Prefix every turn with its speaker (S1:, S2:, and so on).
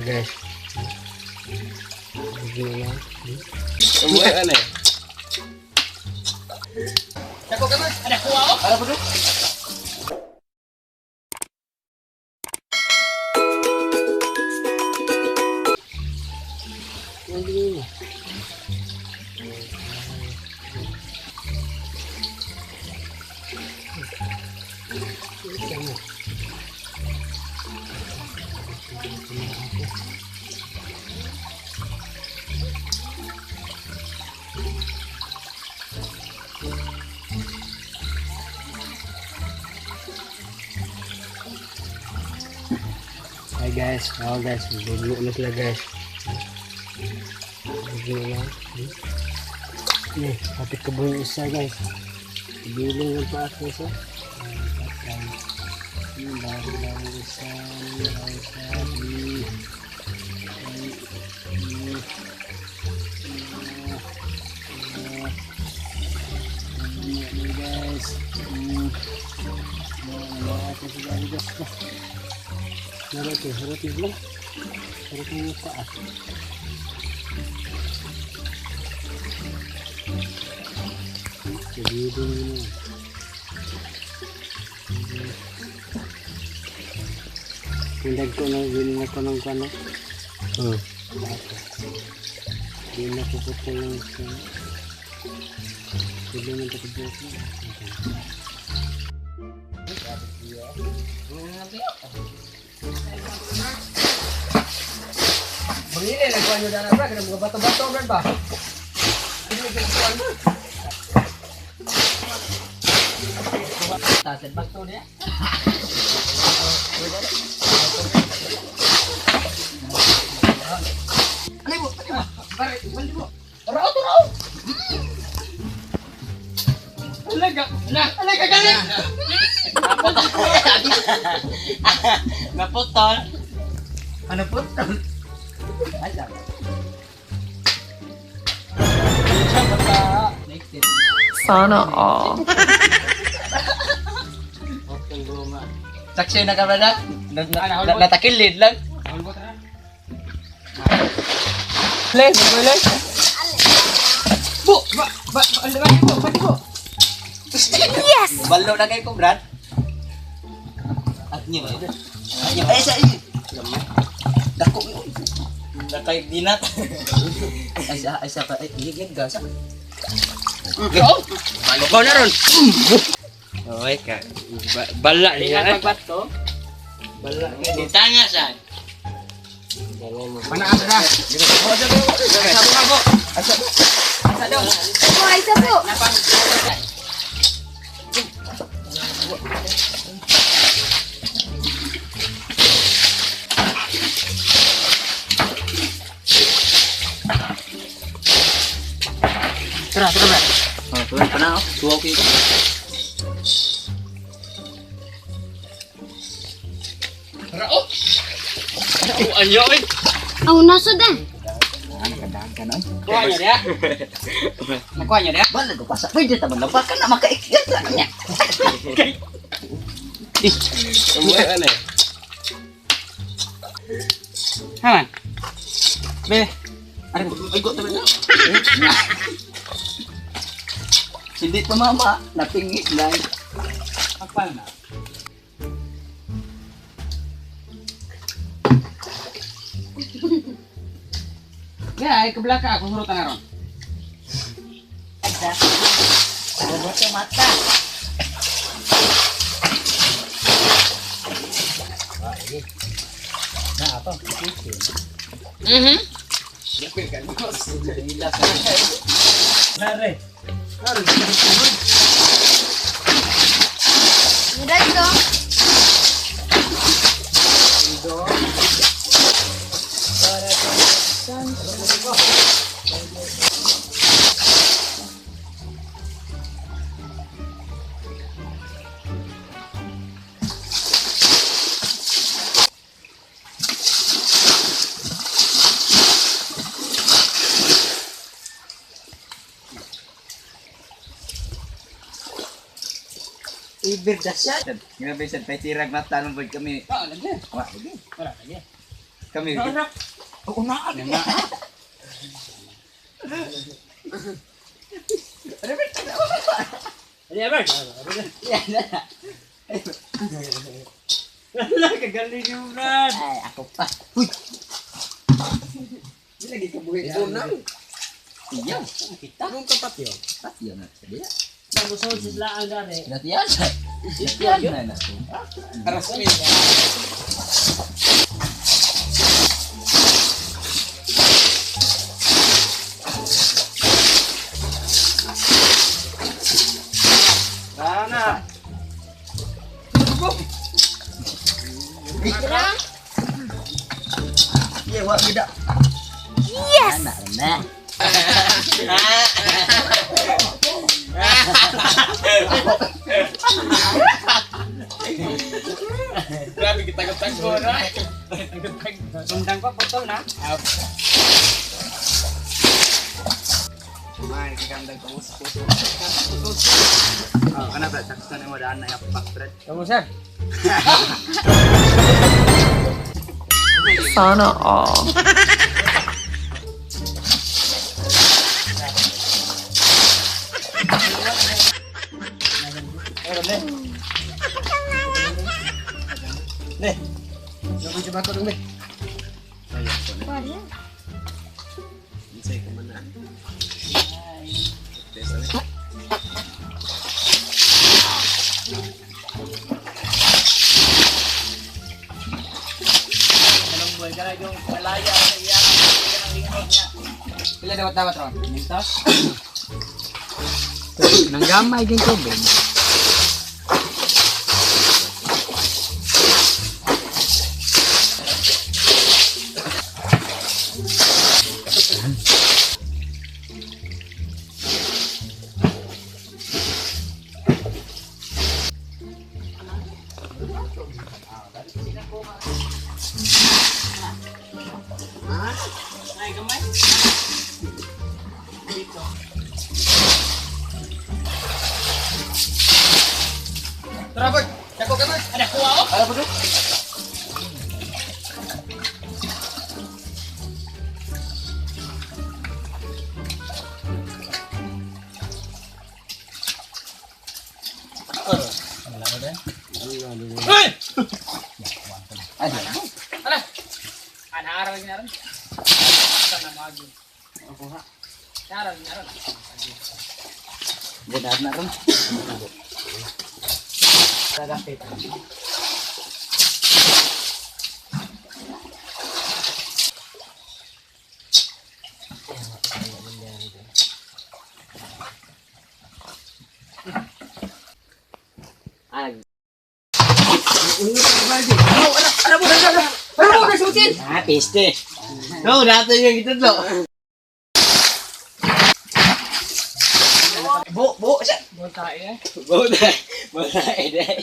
S1: Guys. Bigyan na.
S2: Umuwi ka na eh.
S3: Dako ka ba? Ada kuha oh.
S2: Para po doon.
S1: Ano mo? Hi guys, oh guys, biglo na sila guys. Biglo na. Ni, kapit ka buong isa guys. Bilong ng paas guys oh. Bago lang isa, isa, guys. Guys. Harap harap lang. Harap yung paa. Kabibing mo. Tindag ko na, ginin na ko ng kano. Di na puputol yung sa... Hindi na takabok na.
S3: Bangili lang kuha nyo na bra, kada mga bato-bato bra ba? Tasan bato niya. Ano mo? Ano mo? Bare, bali mo. Rao to rao. Alaga, na, alaga galing.
S2: Naputol.
S3: Ano po?
S2: Ay, lang.
S4: Sana all.
S2: Saksi na ka ba na? Natakilid lang. Les, les.
S3: Bu, ba, ba, ba, ba, ba, ba, ba.
S4: Yes!
S2: Balo na kayo ko, Brad. At niyo ba? At niyo ba? Ay, sa iyo. Dako mo. Nakay dinat. Ay, sa pa. Ay, gigig ka sa.
S3: Oh!
S2: Balo na ron.
S1: Okay ka. Bala niya.
S2: Tingnan pagbato.
S1: Bala.
S2: Ditanga sa.
S1: Bala mo.
S3: Panaas na. Asa mo
S2: Asa Asa daw.
S4: Buhay sa po!
S2: Tara, tara, Brad. Oh, tuloy pa na oh. Suwaw kayo.
S3: Rao. Oh, anyo eh.
S4: Aw, nasa dan!
S2: Nakadaan ka na.
S3: Kuha niya dia. Nakuha niya dia.
S2: Bala ko pasa. Pwede ta man ka na makaikyat lang niya.
S1: Umuwi ka na eh.
S3: Ha. Be. Ano?
S2: Ay, go tabi na. Hindi tumama, napingit lang.
S3: Pagpal na. Ya, ay kablaka ako surutan na ron.
S2: Boboto mata.
S1: Na apa?
S3: Mhm.
S1: Nare. Nare.
S4: Dito.
S2: Ibir da siya. Grabe sa pay tirag mata nung boy kami.
S3: Ah, lagi.
S2: Wa lagi.
S3: Wala lagi.
S2: Kami. Oo na. Na.
S1: Ano yan, Bert? Wala, kagaling yung Brad.
S2: Ay, ako pa. Uy! Di lagi kabuhi.
S3: Ito na.
S2: Iyaw. Kita.
S3: Anong kapat yun?
S2: Pat yun na. Sabi na.
S1: Namusod sila ang gani.
S2: Natiyan siya. Natiyan na na.
S3: Aras mi. Ana.
S2: Iya, wak gida.
S4: Yes!
S2: Anak na.
S3: Grabe kita taggo na.
S1: Sundang pa, putol na.
S3: May kagandang kamus po. Oh, kana ba sakto na mo daan na yapak bread.
S1: Kamu, sir?
S5: Sana all.
S2: Ne. Lumo coba ko dong, be.
S3: Unsay ka man na.
S2: Anong buhay ka na yung malaya sa iya ang lingkod niya. Pila dapat dapat ron? Mintos?
S1: Nanggamay din ko, Ben.
S3: Tara Bert, dako ka Bert. Ada kuha oh.
S2: Ala po dong.
S3: Hey!
S2: Ay,
S3: Ala. Ana araw ni aron. Asa na magi. Araw ni aron.
S2: Ganda na ron.
S1: Tagapit.
S2: Ah,
S3: Ano ba sutin?
S2: Ah, peste. No, dato yung gitudlo. Bo, bo, siya.
S3: Buta eh.
S2: Bo na. Bo na, eh, dai.